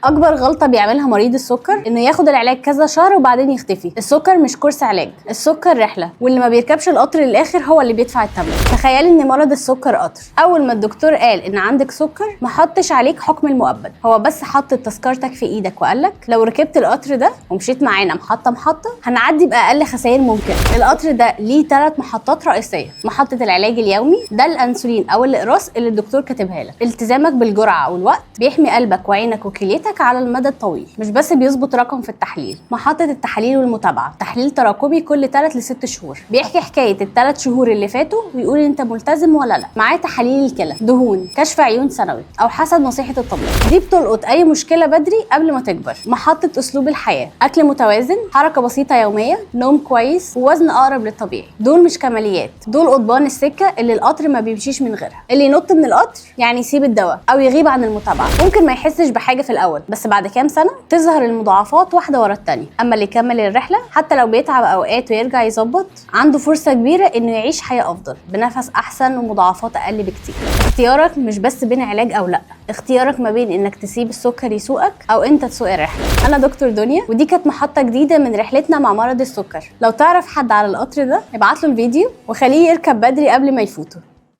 اكبر غلطه بيعملها مريض السكر انه ياخد العلاج كذا شهر وبعدين يختفي. السكر مش كورس علاج، السكر رحله، واللي ما بيركبش القطر للاخر هو اللي بيدفع الثمن. تخيلي ان مرض السكر قطر. اول ما الدكتور قال ان عندك سكر ما حطش عليك حكم المؤبد، هو بس حط تذكرتك في ايدك وقالك لو ركبت القطر ده ومشيت معانا محطة محطة هنعدي باقل خسائر ممكن. القطر ده ليه 3 محطات رئيسية. محطة العلاج اليومي، ده الانسولين او الاقراص اللي الدكتور كاتبها لك. التزامك بالجرعه والوقت بيحمي قلبك وعينك وكليتك على المدى الطويل، مش بس بيظبط رقم في التحليل. محطة التحاليل والمتابعة، تحليل تراكمي كل 3 ل 6 شهور، بيحكي حكاية ال3 شهور اللي فاتوا ويقول انت ملتزم ولا لا. معاه تحاليل الكلى، دهون، كشف عيون سنوي او حسب نصيحة الطبيب، دي بتلقط اي مشكلة بدري قبل ما تكبر. محطة اسلوب الحياة، اكل متوازن، حركة بسيطة يومية، نوم كويس، ووزن اقرب للطبيعي. دول مش كماليات، دول قضبان السكة اللي القطر ما بيمشيش من غيرها. اللي ينط من القطر يعني يسيب الدواء او يغيب عن المتابعة، ممكن ما يحسش بحاجة في الاول، بس بعد كام سنة تظهر المضاعفات واحدة ورا الثانية. اما اللي يكمل الرحلة حتى لو بيتعب اوقات ويرجع يظبط، عنده فرصة كبيرة انه يعيش حياة افضل بنفس احسن ومضاعفات اقل بكتير. اختيارك مش بس بين علاج او لا، اختيارك ما بين انك تسيب السكر يسوقك او انت تسوق الرحلة. انا دكتور دنيا، ودي كانت محطة جديدة من رحلتنا مع مرض السكر. لو تعرف حد على القطر ده ابعت له الفيديو وخليه يركب بدري قبل ما يفوته.